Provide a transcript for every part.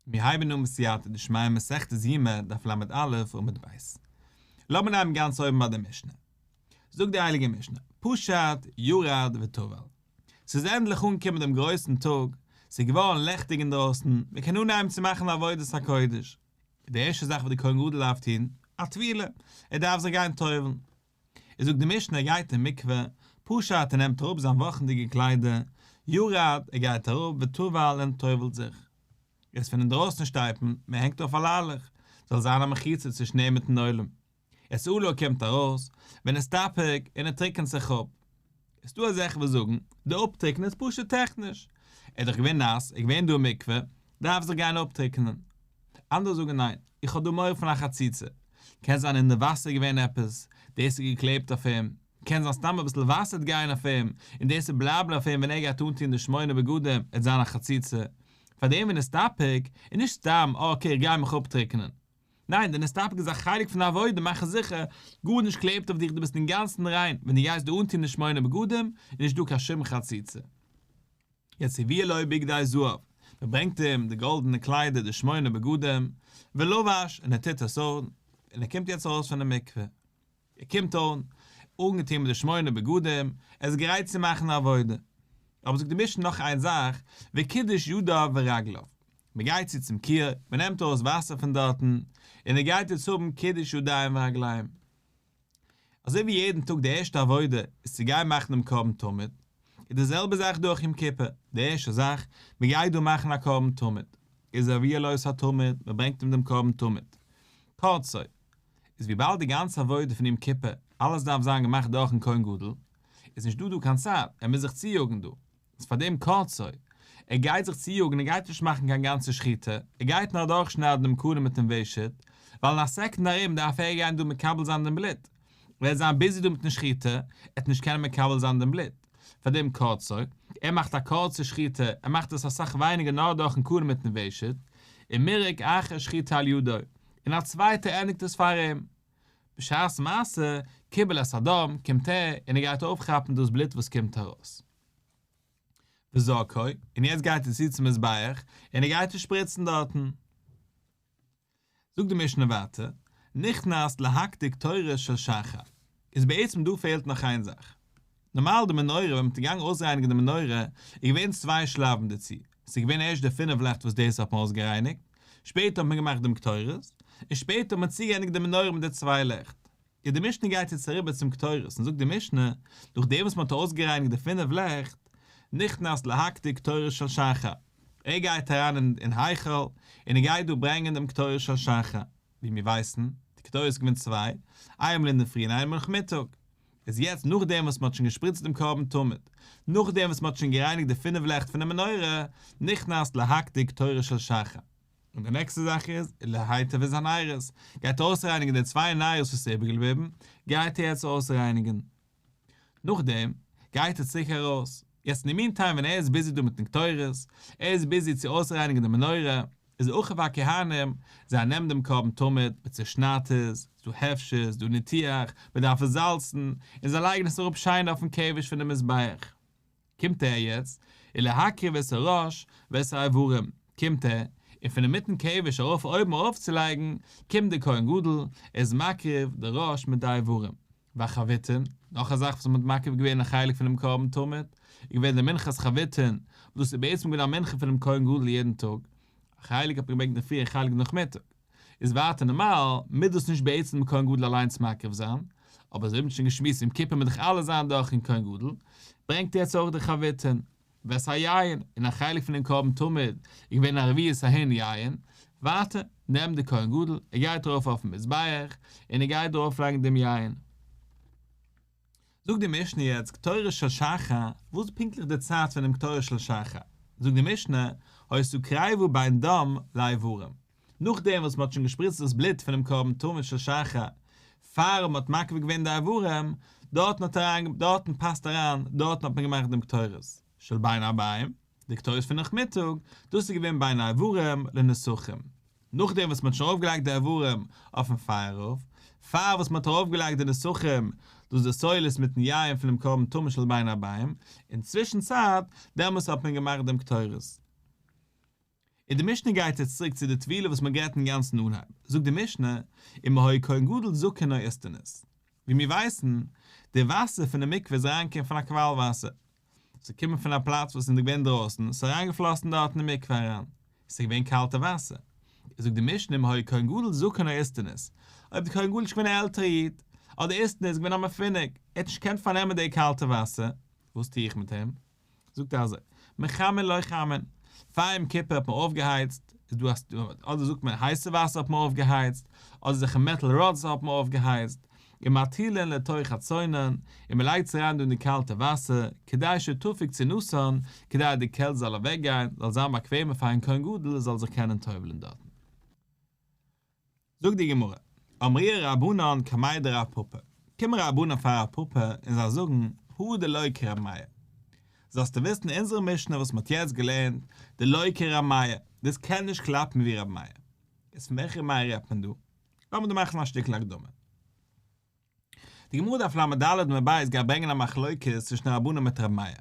מיר הייבן אן בסייעתא דשמיא מסכת יומא דף ל"א עמוד ב'. לאמיר נעמען גאנץ אויבן ביי די משנה. זאגט די הייליגע משנה, פשט ירד וטבל. ס'איז ענדליך אנגעקומען דעם גרויסן טאג, ס'איז געווארן לעכטיג אינדרויסן, מען קען אנהייבן צו מאכן עבודת הקודש. די ערשטע זאך וואס דער כהן גדול דארף טון, א טבילה, ער דארף זיך גיין טובל'ן. איז זאגט די משנה ער גייט אין מקווה, פשט ער נעמט אראפ זיין וואכנדיגע קליידער, ירד ער גייט אראפ וטבל און טובל'ט זיך. איז פון אינדרויסן שטייט מען, מען הענגט אויף א ליילעך, זאל זיין א מחיצה צווישן אים מיטן עולם. איז עלה קומט ארויס, ונסתפג, און ער טריקענט זיך אפ. איז דא אזעלכע וואס זאגן, די אפטריקענען איז פשוט טעכניש, ער איז דאך געווען נאס, ער איז געווען דא אין מקווה, דארף זיך גיין אפטריקענען. אנדערע זאגן ניין, איך האב דא מורא פון א חציצה, קען זיין אין די וואסער איז געווען עפעס, דאס איז געקלעבט אויף אים, קען זיין סתם אביסל וואסער וועט גיין אויף אים, און דאס וועט בלייבן אויף אים ווען ער גייט אנטון די שמונה בגדים, עט זיין א חציצה. פארדעם ונסתפג, איז נישט סתם, okay איך גיי מיך אפטריקענען. ניין, די נסתפג איז א חלק פון די עבודה, מאכן זיכער גארנישט קלעבט אויף דיך, דו ביסט אינגאנצן ריין, ווען דו גייסט דא אנטון די שמונה בגדים, איז נישט דא קיין שום חציצה. יעצט הביאו לו בגדי זהב, מען ברענגט אים די גאלדענע קליידער די שמונה בגדים, ולבש, און ער טוט עס אן, און ער קומט יעצט ארויס פונעם מקווה, ער קומט אן, אנגעטון מיט די שמונה בגדים, ער איז גרייט צו מאכן א עבודה. אבער זאגט די משנה נאך איין זאך, וקידש ידיו ורגליו, מען גייט צו צום כיור, מען נעמט ארויס וואסער פון דארטן, און ער גייט יעצט האבן קידוש ידיים ורגליים. אזוי ווי יעדן טאג די ערשטע עבודה איז צו גיין מאכן דעם קרבן תמיד, איז די זעלבע זאך דא אויך יום כיפור, די ערשטע זאך, מען גייט דא מאכן א קרבן תמיד, איז הביאו לו את התמיד, מען ברענגט אים דעם קרבן תמיד, קורצו, איז וויבאלד די גאנצע עבודה פון יום כיפור, אלעס דארף זיין געמאכט דורכן כהן גדול, איז נישט דא דא קיין צייט, ער מוז זיך צויאגן דא, איז פאר דעם קורצו, ער גייט זיך צויאגן, ער גייט נישט מאכן קיין גאנצע שחיטה, ער גייט נאר אדורכשניידן דעם קנה מיטן ושט, ווייל אין א סעקונדע ארום דארף ער גיין דא מקבל זיין דעם בלוט, ער וועט זיין busy דא מיטן שחיטה, ער וועט נישט קענען מקבל זיין דעם בלוט, פאר דעם קורצו, ער מאכט א קורצע שחיטה, ער מאכט עס אסאך ווייניגער נאר דורכן קנה מיטן ושט, ומורק אחר שחיטה על ידו, און א צווייטער ענדיגט עס פאר אים. בשעת מעשה, קיבל את הדם, קומט ער און ער גייט אויפכאפן דאס בלוט וואס קומט ארויס. וזרקו, און יעצט גייט ער צו צום מזבח, און ער גייט עס שפריצן דארטן. זאגט די משנה ווייטער, נכנס להקטיר קטורת של שחר. איז בעצם דא פעלט נאך איין זאך. נארמאל די מנורה ווען מ'האט געגאנגען אויסרייניגן די מנורה איז געווען צוויי שלבים דערצו, ס'איז געווען ערשט די פינף לעכט וואס דאס האט מען אויסגערייניגט, שפעטער האט מען געמאכט דעם קטורת, און שפעטער האט מען צוגעענדיגט די מנורה מיט די צוויי לעכט. און די משנה גייט יעצט אריבער צום קטורת און זאגט די משנה, נאכדעם וואס מען האט אויסגערייניגט די פינף לעכט, נכנס להקטיר קטורת של שחר, ער גייט אריין אין היכל און ער גייט דא ברענגען דעם קטורת של שחר, ווי מיר ווייסן, די קטורת איז געווען צוויי, איינמאל אינדערפרי און איינמאל נאכמיטאג. איז יעצט נאכדעם וואס מען האט שוין געשפריצט דעם קרבן תמיד, נאכדעם וואס מען האט שוין גערייניגט די פינף לעכט פונעם מנורה, נכנס להקטיר קטורת של שחר. און די נעקסטע זאך איז, ולהיטיב את הנרות, גייט אויסרייניגן די צוויי נרות וואס איז איבערגעבליבן, גייט ער יעצט אויסרייניגן. נאכדעם גייט ער צוריק ארויס, יעצט אין די meantime ווען ער איז busy דא מיטן קטורת, ער איז busy צו אויסרייניגן די מנורה, איז אחיו הכהנים, זיי נעמען דעם קרבן תמיד, מען צעשניידט עס, ס'דא הפשט, ס'דא ניתוח, מען דארף עס זאלצן, און זיי לייגן עס אראפ שיין אויפן כבש פונעם מזבח. קומט ער יעצט, ולהקריב את הראש ואת האיברים, קומט ער, און פון אינמיטן כבש ארויף אויבן ארויפצולייגן, קומט דער כהן גדול, ער איז מקריב די ראש מיט די איברים. והחביתין, נאך א זאך וואס מען האט מקריב געווען א חלק פונעם קרבן תמיד, איז געווען די מנחת חביתין, וואס דאס איז בעצם געווען א מנחה פונעם כהן גדול יעדן טאג, א חלק האט מען געברענגט אינדערפרי א חלק נאכמיטאג. איז ווייטער נארמאל, מוז דאס נישט בעצם דעם כהן גדול אליינס מקריב זיין, אבער אזוי ווי מ'האט שוין געשמועסט יום כיפור מוז דאך אלעס זיין דורכן כהן גדול, ברענגט ער יעצט אויך די חביתין, ואת היין, און א חלק פון דעם קרבן תמיד איז געווען א רביעית ההין יין, ווייטער, נעמט דער כהן גדול, ער גייט ארויף אויפן מזבח, און ער גייט דערויף לייגן דעם יין. זאגט די משנה יעצט קטורת של שחר, וואס איז פונקטליך די צייט פונעם קטורת של שחר? זאגט די משנה, היתה קריבה בין דם לאיברים, נאכדעם וואס מען האט שוין געשפריצט דאס בלוט פונעם קרבן תמיד של שחר, פאר מען האט מקריב געווען די איברים, דארטן האט אריין, דארטן פאסט אריין, דארטן האט מען געמאכט דעם קטורת של בין הערביים, די קטורת פון נאכמיטאג, דאס איז געווען בין האיברים לנסכים. נאכדעם וואס מען האט שוין ארויפגעלייגט די איברים אויפן פייער אויף, פאר וואס מען האט ארויפגעלייגט די נסכים, דאס די סולת מיטן יין פונעם קרבן תמיד של בין הערביים, אין צווישן צייט, דעמאלס האט מען געמאכט דעם קטורת. און די משנה גייט יעצט צוריק צו די טבילה וואס מען גערעדט אינגאנצן אנהייב, זאגט די משנה, אם היה כהן גדול זקן או איסטניס. ווי מיר ווייסן, די וואסער פון די מקווה איז אריינגעקומען פון א קוואל וואסער. ס'איז געקומען פון א פלאץ וואס איז געווען דרויסן, ס'איז אריינגעפלאסן דארט אין די מקווה אריין. ס'איז געווען קאלטע וואסער. זאגט די משנה אם היה כהן גדול זקן או איסטניס, אויב די כהן גדול איז געווען א עלטערע איד, אדער איסטניס איז געווען א מפונק, ער האט נישט געקענט פארנעמען די קאלטע וואסער, וואס טו איך מיט אים? זאגט ער אזוי, מחמין לו חמין, פאר יום כיפור האט מען אויפגעהייצט, איז דא א, אדער זאגט מען הייסע וואסער האט מען אויפגעהייצט, אדער אזעלכע metal rods האט מען אויפגעהייצט, ומטילין לתוך הצונן, און מען לייגט עס אריין דא אין די קאלטע וואסער, כדי שתפיג צינתן, כדי די קעלט זאל אוועקגיין, זאל זיין באקוועמער פארן כהן גדול זאל זיך קענען טובל'ן דארטן. זאגט די גמרא, אמרוה רבנן קמיה דרב פפא, קומען רבנן פאר רב פפא און זיי זאגן, הא דלא כרב מאיר. זאלסטו וויסן אונזערע משנה וואס מען האט יעצט געלערנט, דלא כרב מאיר, דאס קען נישט קלאפן ווי רב מאיר. איז פון וועלכע רב מאיר רעדט מען דא? לאמיר דא מאכן א שטיקל הקדמה. די גמרא דף לד עמוד ב' גייט ברענגען א מחלוקת צווישן רבנן מיט רבי מאיר.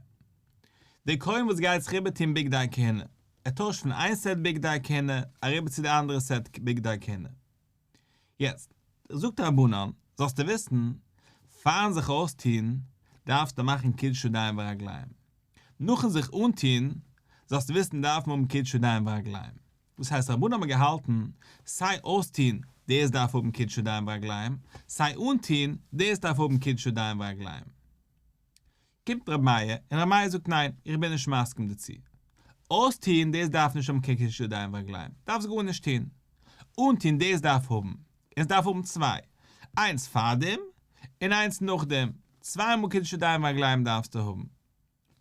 דער כהן וואס גייט זיך איבערטון בגדי כהונה, ער טוישט פון איין סעט בגדי כהונה אריבער צו די אנדערע סעט בגדי כהונה. יעצט, זאגט רבנן, זאלסטו וויסן, פארן זיך אויסטון דארפסטו מאכן קידוש ידיים ורגליים. נאכן זיך אנטון, זאלסטו וויסן דארף מען האבן קידוש ידיים ורגליים. וואס הייסט רבנן האבן געהאלטן, סיי אויסטוהן, דאס דארף האבן קידוש ידיים ורגליים, סיי אנטוהן, דאס דארף האבן קידוש ידיים ורגליים. קומט רבי מאיר, און רבי מאיר זאגט ניין, איך בין נישט מסכים דערצו. אויסטוהן, דאס דארף נישט האבן קיין קידוש ידיים ורגליים, דארפסט גארנישט טוהן. אנטוהן, דאס דארף האבן. און עס דארף האבן צוויי. איינס פארדעם, און איינס נאכדעם. צוויי מאל קידוש ידיים ורגליים דארפסטו האבן.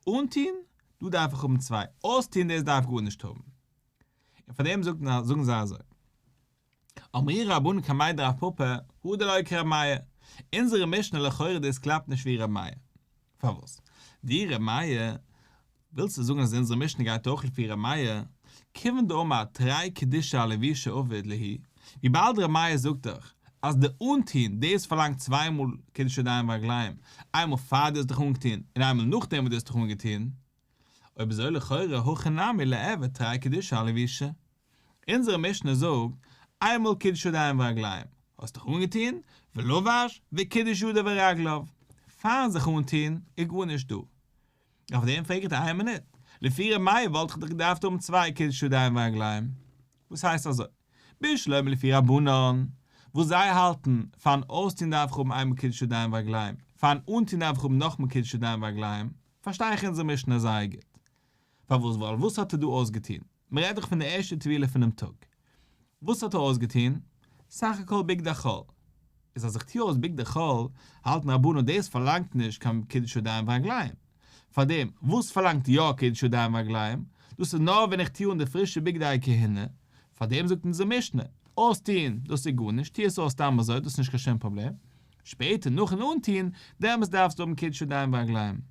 אנטוהן, דא דארף איך האבן צוויי, אויסטוהן דאס דארף גארנישט האבן. און פאר דעם זאגט זאגן זיי אזוי. אמרוה רבנן קמיה דרב פפא, הא דלא כרב מאיר, אונזערע משנה לכאורה דאס קלאפט נישט ווי ר' מאיר. פארוואס? דאי ר' מאיר, ווילסטו זאגן אז אונזערע משנה גייט אויך לפי ר' מאיר, כיוון דאמר תרי קידושי אלבושי עביד להו, וויבאלד ר' מאיר זאגט דאך אז די אנטוהן דאס פארלאנגט צוויי מאל קידוש ידיים ורגליים, איינמאל פאר דו האסט דיך אנגעטוהן און איינמאל נאכדעם וואס דו האסט דיך אנגעטוהן, אויב אזוי לכאורה הכא נמי ליעביד תרי קידושי אלבושי. אונזערע משנה זאגט איינמאל קידוש ידיים ורגליים, האסט דיך אנגעטוהן, ולבש וקידש ידיו ורגליו, פארן זיך אנטוהן איז גארנישט דא. אויף דעם פרעג איך דיר איין מינוט, לפי ר' מאיר וואלט איך דאך געדארפט האבן צוויי קידוש ידיים ורגליים, וואס הייסט אזוי? בשלמא לפי רבנן, וואס זיי האלטן, פארן אויסטון דארף איך האבן איינמאל קידוש ידיים ורגליים, פארן אנטון דארף איך האבן נאכמאל קידוש ידיים ורגליים, פארשטיי איך אונזער משנה זייער גוט. פארוואס ווייל וואס האט ער דא אויסגעטון? מען רעדט דאך פון די ערשטע טבילה פונעם טאג. וואס האט ער אויסגעטון? סך הכל בגדי חול. איז אז איך טוה אויס בגדי חול, האלטן רבנן דאס פארלאנגט נישט קיין קידוש ידיים ורגליים. פארדעם, וואס פארלאנגט יא קידוש ידיים ורגליים? דאס איז נאר ווען איך טוה אן די פרישע בגדי כהונה. פארדעם זאגט אונזער משנה, אויסטוהן, דאס איז גארנישט, טוה עס אויס סתם אזוי, דאס איז נישט קיין שום פראבלעם. שפעטער נאכן אנטוהן, דעמאלס דארפסטו האבן קידוש ידיים ורגליים.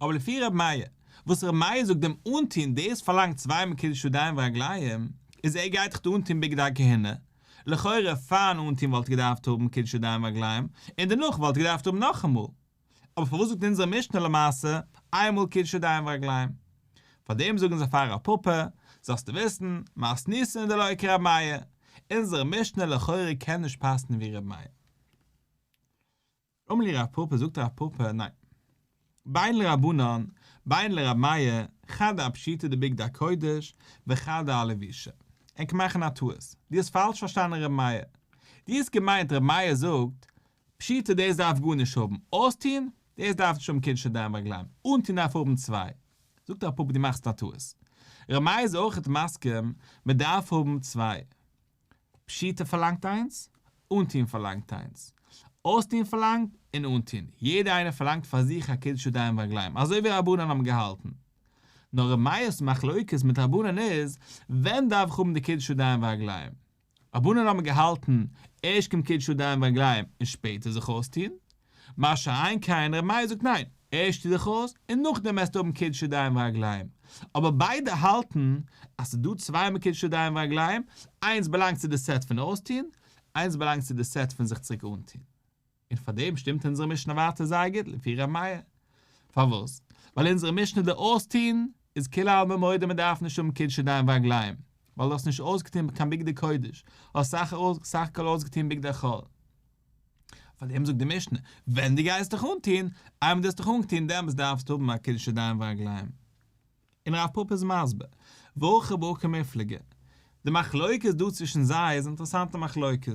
אבער לפי ר' מאיר, וואס ר' מאיר זאגט דעם אנטוהן דאס פארלאנגט צוויי מאל קידוש ידיים ורגליים, איז ער גייט דאך דא אנטוהן בגדי כהונה, לכאורה פארן אנטוהן וואלט ער געדארפט האבן קידוש ידיים ורגליים, און דערנאך וואלט ער געדארפט האבן נאכאמאל. אבער פארוואס זאגט אונזערע משנה למעשה איינמאל קידוש ידיים ורגליים? פארדעם זאגן זיי פאר רב פפא, זאלסטו וויסן, מתניתין דלא כר' מאיר, אונזערע משנה לכאורה קען נישט פאסן ווי ר' מאיר. אמר להו רב פפא זאגט רב פפא ניין. בין לרבנן בין לרב מאיר חדא אפשיטא דבגדי קודש וחדא אלבושי. ענק מאכן א טעות. דו האסט פאלש פארשטאנען ר' מאיר. דו האסט געמיינט ר' מאיר זאגט פשיטא דאס דארף גארנישט האבן אויסטוהן, דאס דארף נישט האבן קידוש ידיים ורגליים, אנטוהן דארף האבן צוויי. זאגט רב פפא דו מאכסט א טעות. ר' מאיר איז אויכעט מסכים מען דארף האבן צוויי. פשיטא פארלאנגט איינס, אנטוהן פארלאנגט איינס. אויסטוהן פארלאנגט און אנטוהן. יעדער איינער פארלאנגט פאר זיך א קידוש ידיים ורגליים, אזוי ווי רבנן האבן געהאלטן. נאר ר' מאיר'ס מחלוקת מיט רבנן איז, ווען דארף איך האבן די קידוש ידיים ורגליים? רבנן האבן געהאלטן, ערשט קומט קידוש ידיים ורגליים און שפעטער זיך אויסטוהן. מה שאין כן ר' מאיר זאגט ניין, ערשט טו דיך אויס און נאכדעם וועסטו האבן קידוש ידיים ורגליים. אבער ביידע האלטן אז ס'איז דא צוויי מאל קידוש ידיים ורגליים, איינס באלאנגט צו די סעט פון אויסטוהן, איינס באלאנגט צו די סעט פון זיך צוריק אנטוהן. און פאר דעם שטימט אונזערע משנה ווייטער זייער גוט לפי ר' מאיר. פארוואס? ווייל אונזערע משנה די אויסטוהן. איז כולי עלמא מודה מען דארף נישט האבן קידוש ידיים ורגליים, ווייל דו האסט נישט אויסגעטון קיין בגדי קודש, האסט סך הכל אויסגעטון בגדי חול. פאר דעם זאגט די משנה, ווען דו גייסט דיך אנטון, איינמאל דו האסט דיך אנגעטון דעמאלטס דארפסטו האבן א קידוש ידיים ורגליים. און רב פפא איז מסביר, והכא בהא קמיפלגי. די מחלוקת דא צווישן זיי איז אינטערעסאנטע מחלוקת.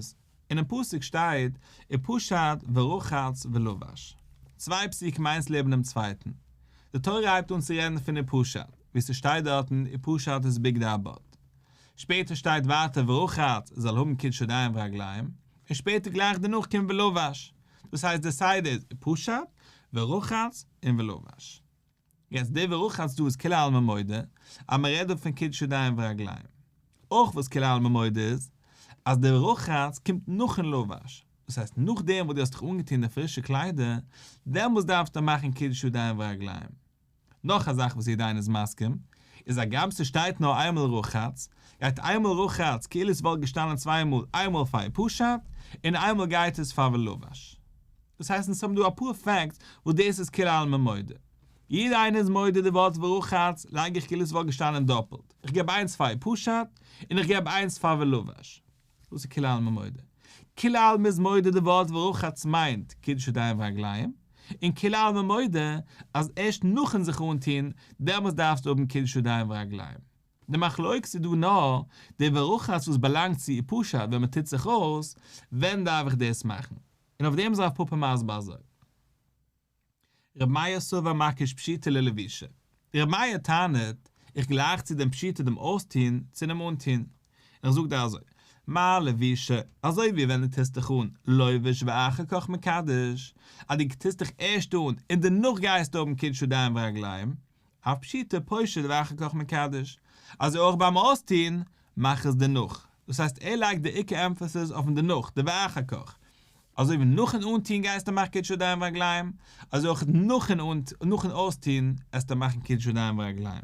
אינעם פסוק שטייט ופשט ורחץ ולבש. צוויי פסוקים איינס לעבן דעם צווייטן. די תורה הייבט אן צו רעדן פון ופשט, ווי ס'שטייט דארטן ופשט את בגדי הבד. שפעטער שטייט ווייטער ורחץ זאל האבן קידוש ידיים ורגליים, און שפעטער גלייך דערנאך קומט ולבש. דאס הייסט די סדר איז ופשט, ורחץ, און ולבש. יעצט די ורחץ דא איז כולי עלמא מודה אז מען רעדט דא פון קידוש ידיים ורגליים. אויך וואס כולי עלמא מודה איז אז די ורחץ קומט נאכן לבש, דאס הייסט נאכדעם וואס דו האסט דיך אנגעטון די פרישע קליידער, דעמאלס דארפסטו מאכן קידוש ידיים ורגליים. נאך א זאך וואס יעדער איינער איז מסכים, איז הגם ס'שטייט נאר איינמאל רחץ, גייט איינמאל רחץ כאילו ס'וואלט געשטאנען צוויי מאל, איינמאל פאר ופשט, און איינמאל גייט עס פאר ולבש. דאס הייסט אונז האבן דא אפאר facts וואס דאס איז כולי עלמא מודה. יעדער איינער איז מודה די ווארט ורחץ לייג איך כאילו ס'וואלט געשטאנען דאפלט. איך געב איינס פאר ופשט און איך געב איינס פאר ולבש. דאס איז כולי עלמא מודה. כולי עלמא איז מודה די ווארט ורחץ מיינט קידוש ידיים ורגליים, און כולי עלמא מודה אז ערשט נאכן זיך אנטוהן דעמאלס דארפסטו האבן קידוש ידיים ורגליים. די מחלוקת איז דא נאר די ורחץ וואס באלאנגט צו ופשט ווען מען טוט זיך אויס, ווען דארף איך דאס מאכן? און אויף דעם איז רב פפא מסביר אזוי. ר' מאיר סבר מקיש פשיטה ללבישה. ר' מאיר טענה'ט, איך גלייך צו דעם פשיטה דעם אויסטוהן צו דעם אנטוהן. און איך זאג דיר אזוי, מה לבישה, אזוי ווי ווען דו טוסט דיך אן, לובש ואחר כך מקדש, אז דו טוסט דיך ערשט אן און דערנאך גייסטו האבן קידוש ידיים ורגליים, אף פשיטה פושט ואחר כך מקדש, אזוי אויך ביים אויסטוהן, מאך עס דערנאך. דאס הייסט ער לייגט די עיקר emphasis אויפן דערנאך, די ואחר כך. אזוי ווי נאכן אנטוהן גייסטו מאכן קידוש ידיים ורגליים, אזוי אויך נאכן נאכן אויסטוהן עסטו מאכן קידוש ידיים ורגליים.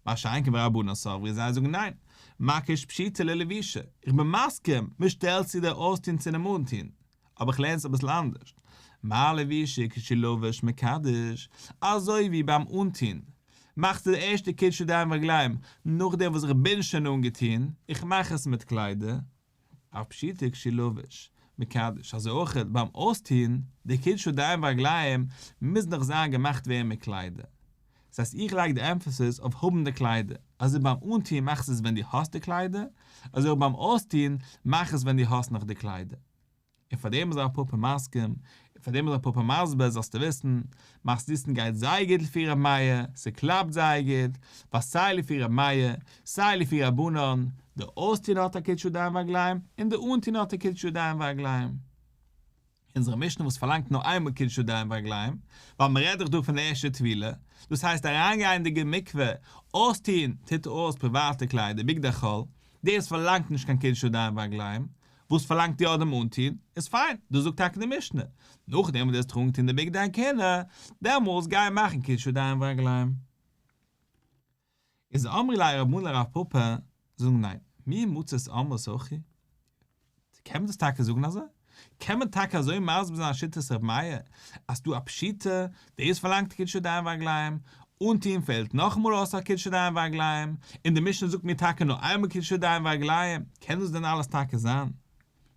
מה שאין כן ורבנן סברי זיי זאגן ניין, מקיש פשיטה ללבישה, איך בין מסכים, מען שטעלט צו די אויסטוהן צו דעם אנטוהן, אבער איך לערן עס אביסל אנדערש, מה לבישה כשלובש מקדש, אזוי ווי ביים אנטוהן מאכסטו די ערשטע קידוש ידיים ורגליים נאכדעם וואס איך בין שוין אנגעטוהן, איך מאך עס מיט קליידער, אף פשיטה כשלובש מקדש, אזוי אויך ביים אויסטוהן, די קידוש ידיים ורגליים מוז נאך זיין געמאכט ווערן מיט קליידער. דאס הייסט איך לייג די emphasis אויף האבן די קליידער, אזוי ביים אנטוהן מאכסט עס ווען דו האסט די קליידער, אזוי אויך ביים אויסטוהן מאך עס ווען דו האסט נאך די קליידער. און פאר דעם איז רב פפא מסכים, און פאר דעם איז רב פפא מסביר, זאלסטו וויסן, מתניתין גייט זייער גוט לפי ר' מאיר, ס'קלאפט זייער גוט, ווייל סיי לפי ר' מאיר, סיי לפי רבנן, די אויסטון האט א קידוש ידיים ורגליים, און די אנטון האט א קידוש ידיים ורגליים. אונזערע משנה וואס פארלאנגט נאר איינמאל קידוש ידיים ורגליים, ווייל מ'רעדט דאך דא פון די ערשטע טבילה, דאס הייסט אריינגייענדיג אין מקווה, אויסטון טוט אויס פריוואטע קליידער, בגדי חול, דאס פארלאנגט נישט קיין קידוש ידיים ורגליים, וואס פארלאנגט יא דעם אנטון, איז פיין, דאס זאגט טאקע די משנה, נאכדעם וואס דו האסט אנגעטון די בגדי הכהונה, דעמאלס גיי מאכן קידוש ידיים ורגליים. איז אמרי ליה רבנן לרב פפא, זאגן ניין, מי מצית אמרת הכי? קען מען דאס טאקע זאגן אזוי? קען מען טאקע אזוי מסביר זיין שיטת ר' מאיר, אז ס'דא א פשיטה, דאס פארלאנגט קידוש ידיים ורגליים, אנטוהן פעלט נאכאמאל אויס א קידוש ידיים ורגליים, און די משנה זאגט מיר טאקע נאר איינמאל קידוש ידיים ורגליים, קען דאס דען אלעס טאקע זיין?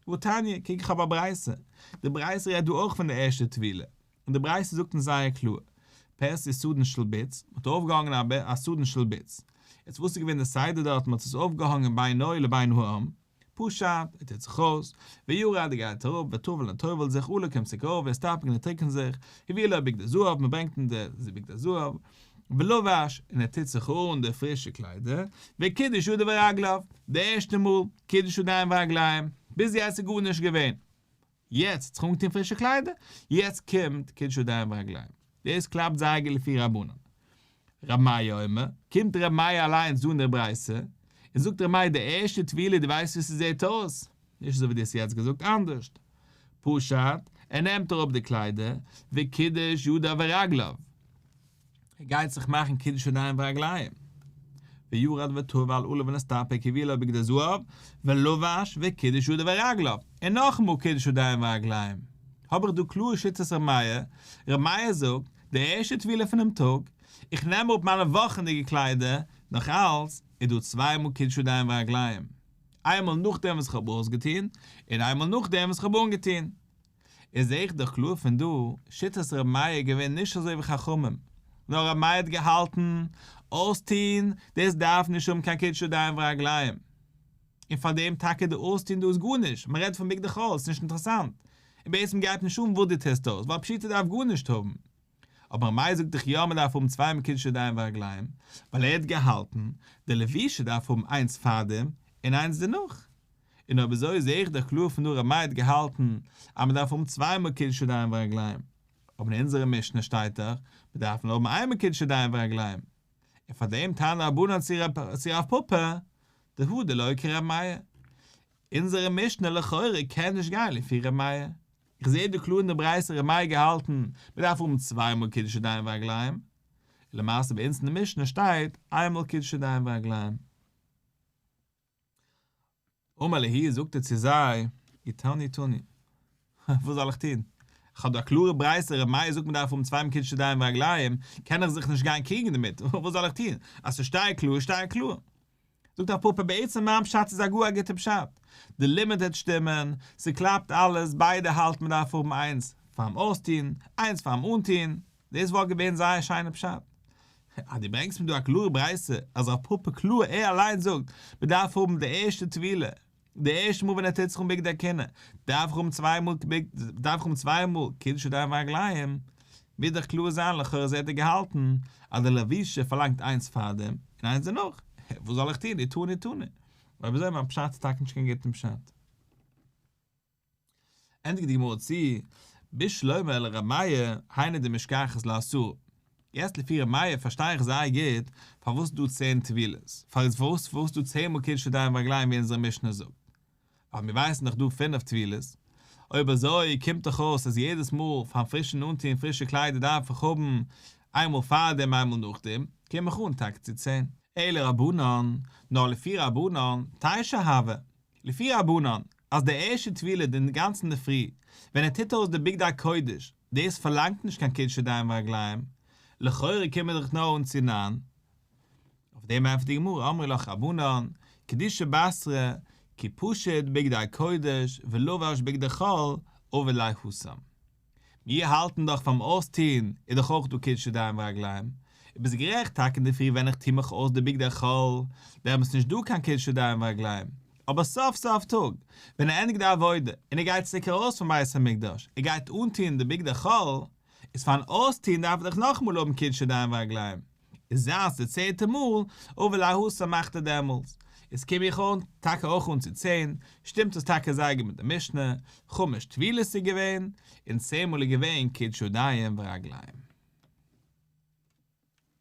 והתניא, קוק איך האב א ברייתא, די ברייתא רעדט דא אויך פון די ערשטע טבילה, און די ברייתא זאגט אונז זייער קלאר, פרסו סדין של בוץ, מען האט אויפגעהאנגען א סדין של בוץ, יעצט וואס איז געווען די סדר דארט, מען האט עס אויפגעהאנגען בינו לבין העם, פשט, ער טוט זיך אויס, וירד ער גייט אראפ, וטבל און טובל'ט זיך, עלה קומט צוריק ארויף, והסתפג און ער טריקענט זיך, הביאו לו בגדי זהב, מען ברענגט אים די בגדי זהב, ולבש, און ער טוט זיך אן די פרישע קליידער, וקידש ידיו ורגליו, די ערשטע מאל, קידוש ידיים ורגליים, ביז יעצט איז גארנישט געווען. יעצט האט זיך אנגעטון פרישע קליידער, יעצט קומט קידוש ידיים ורגליים. דאס קלאפט זייער גוט לפי רבנן. ר' מאיר אומר, קומט ר' מאיר אליינס דא אין דער ברייתא, און זאגט ר' מאיר די ערשטע טבילה דו ווייסט ווי ס'זעט אויס? נישט אזוי ווי דו האסט יעצט געזאגט, אנדערשט. פשט, ער נעמט אראפ די קליידער, וקידש ידיו ורגליו. ער גייט זיך מאכן קידוש ידיים ורגליים. וירד וטבל עלה ונסתפג הביאו לו בגדי זהב ולבש וקידש ידיו ורגליו, און נאכאמאל קידוש ידיים ורגליים. האב איך דא קלאר שיטת ר' מאיר, ר' מאיר זאגט, די ערשטע טבילה פונעם טאג, איך נעם אראפ מיינע וואכענדיגע קליידער, נאך אלץ איז דא צוויי מאל קידוש ידיים ורגליים, איינמאל נאכדעם וואס איך האב אויסגעטון, און איינמאל נאכדעם וואס איך האב אנגעטון. איז זעה איך דאך קלאר פון דא, שיטת ר' מאיר איז געווען נישט אזוי ווי חכמים, נאר ר' מאיר האט געהאלטן, אויסטון, דאס דארף נישט האבן קיין קידוש ידיים ורגליים. און פאר דעם טאקע די אויסטון דא איז גארנישט, מען רעדט פון בגדי חול, ס'נישט אינטערעסאנט. און בעצם גייט נישט אן וואס דו טוסט אויס, ווייל פשיטא דארף גארנישט האבן. אבער ר' מאיר זאגט דאך יא מען דארף האבן צוויי מאל קידוש ידיים ורגליים, ווייל ער האט געהאלטן, די לבישה דארף האבן איינס פארדעם און איינס דערנאך. און אויב אזוי זעה איך דאך קלאר פון דא ר' מאיר האט געהאלטן אז מען דארף האבן צוויי מאל קידוש ידיים ורגליים. אבער אין אונזערע משנה שטייט דאך מען דארף נאר האבן איין מאל קידוש ידיים ורגליים. און פאר דעם טענה'ן רבנן צו רב פפא, דהא דלא כר' מאיר. אונזערע משנה לכאורה קען נישט גיין לפי ר' מאיר. איך זעה דא קלאר אין די ברייתא ר' מאיר געהאלטן מען דארף האבן צוויי מאל קידוש ידיים ורגליים, און למעשה ביי אונז אין די משנה שטייט איין מאל קידוש ידיים ורגליים. אמר להו זאגט ער צו זיי, אי תניא תניא, וואס זאל איך טון? איך האב דא א קלארע ברייתא ר' מאיר זאגט מען דארף האבן צוויי מאל קידוש ידיים ורגליים, קען איך זיך נישט גיין קריגן דערמיט, וואס זאל איך טון? אז ס'שטייט קלאר שטייט קלאר. זאגט רב פפא בעצם מיין פשט איז א גאר א גוטע פשט, די לימוד העט שטימען, ס'קלאפט אלעס, ביידע האלטן מ'דארף האבן איינס פאר'ן אויסטון, איינס פאר'ן אנטון, דאס וואלט געווען זייער שיינע פשט. אז דו ברענגסט מיר דא א קלארע ברייתא אז רב פפא קלאר ער אליין זאגט מ'דארף האבן די ערשטע טבילה, די ערשטע מאל ווען ער טוט זיך אן בגדי כהונה, דארף איך האבן צוויי מאל דארף איך האבן צוויי מאל קידוש ידיים ורגליים, מוז דאך קלאר זיין לכאורה אזוי האט ער געהאלטן אז די לבישה פארלאנגט איינס פארדעם און איינס דערנאך, וואס זאל איך טון אי תניא תניא, אויב אזוי מיין פשט איז טאקע נישט קיין גוטן פשט. ענדיגט די גמרא צו, בשלמא לר' מאיר, היינו דמשכחת לה עשרה. יעצט לפי ר' מאיר פארשטיי איך זייער גוט פארוואס דא צען טבילות, פארוואס פארוואס דא צען מאל קידוש ידיים ורגליים ווי אונזערע משנה זאגט. ווייל מיר ווייסן דאך דא פינף טבילות, אויב אזוי קומט דאך אויס אז יעדעס מאל פארן פרישן אנטוהן פרישע קליידער דארף איך האבן איינמאל פארדעם איינמאל נאכדעם, קום איך אן טאקע צו צען. אלא רבנן, נאר לפי רבנן, תשע הוה, לפי רבנן, אז די ערשטע טבילה די גאנץ אינדערפרי ווען ער טוט אויס די בגדי הקודש, דאס פארלאנגט נישט קיין קידוש ידיים ורגליים, לכאורה קומט מען דאך נאר אן צו ניין. אויף דעם ענטפערט די גמרא אמרי לך רבנן, קידושא בתרא, כי פשיט בגדי הקודש ולבש בגדי חול, עביד ליה התם. מיר האלטן דאך פאר'ן אויסטוהן איז דאך אויך דא קידוש ידיים ורגליים, און ביסט גערעכט טאקע אינדערפרי ווען איך טוה מיך אויס די בגדי חול, דעמאלטס איז נישט דא קיין קידוש ידיים ורגליים, אבער סוף סוף טאג ווען ער ענדיגט די עבודה און ער גייט צוריק ארויס פון בית המקדש, ער גייט אנטוהן די בגדי חול, איז פאר'ן אויסטוהן דארף ער דאך נאכאמאל האבן קידוש ידיים ורגליים. איז זיינס די צענטע מאל, עביד ליה התם מאכט ער דעמאלטס, איז קום איך אן, טאקע אויך אן צו צען, שטימט עס טאקע זייער גוט מיט די משנה, חמש טבילות איז געווען, און צען מאל איז געווען קידוש ידיים ורגליים.